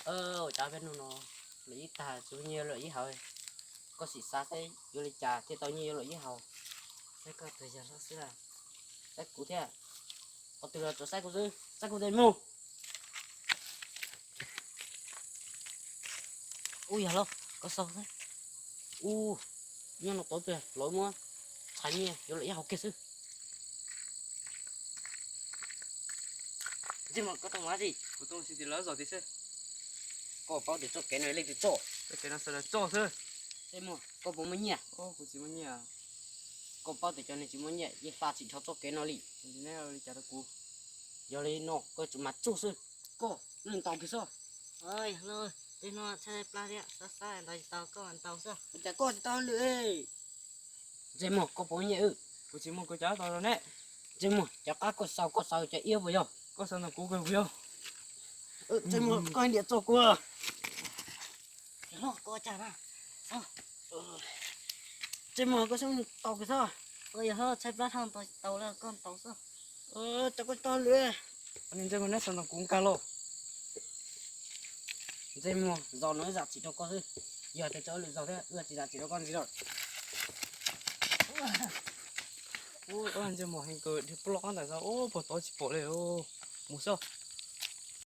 Ua cas peb hnub no lawm ib tag tsis muaj nyiaj yuav luam ib haus. Koj sim xav saib yuav li cas thiaj tau nyiaj yuav luam ib haus. Saib koj tus yawg hlob xwb, saib kuv thiab. Qhov twg los tsuas saib kuv xwb, saib kuv tes mus. Ub, yawg hlob, koj xauj xwb. Ub, nyob no tod twg los muab txhais nyiaj yuav luam ib haus kiag xwb. Ntsej muag, koj tuaj mus dab tsi? Kuv tuaj mus xyuas tim lawv zos tim xwb. Koj paub tias txoj kev no leej twg txoj? Txoj kev no xav lawv txoj xwb. Ntsej muag, koj puas muaj nyiaj? Kuv tsis muaj nyiaj. Koj paub tias cov neeg tsis muaj nyiaj yeej fa txim dhau txoj kev no li. Neb ua li cas rau kuv? Yog li no koj tsum mas tsuj xwb. Koj, leej ntaus kiag xwb. Yog no, tej no tshaib plab thiab, xav xav ntaus tsis tau, koj ntaus xwb. Ua cas koj tsis tau lwm? Ntsej muag, koj puas muaj nyiaj wb? Kuv tsis muaj, kuv cov tau rau neb. Ntsej muag, cov qab koj xaus, koj xaus cov iab puas yog? Koj xaus ntawm kuv puas yog? Ntsej muag, koj diam txog kuv. Yawg hlob, koj ua cas na? Ntsej muag, koj xub ntaus kiag xwb. Yawg hlob, tshaib plab dhau ntaus tsis tau li, koj ntaus xwb. Cov koj tsis tau lwm. Ntsej muag, neb xaus ntawm kuv nkag lauj. Ntsej muag, zos no wb zam txim rau koj xwb. Yog tias tso wb lwm zos thiab wb tsis zam txim rau koj ntxiv lawm. Ub, ntsej muag heev kawg, dhia pub loj qab ntawm no, ub, puag tod tsis pom li. Mus xwb.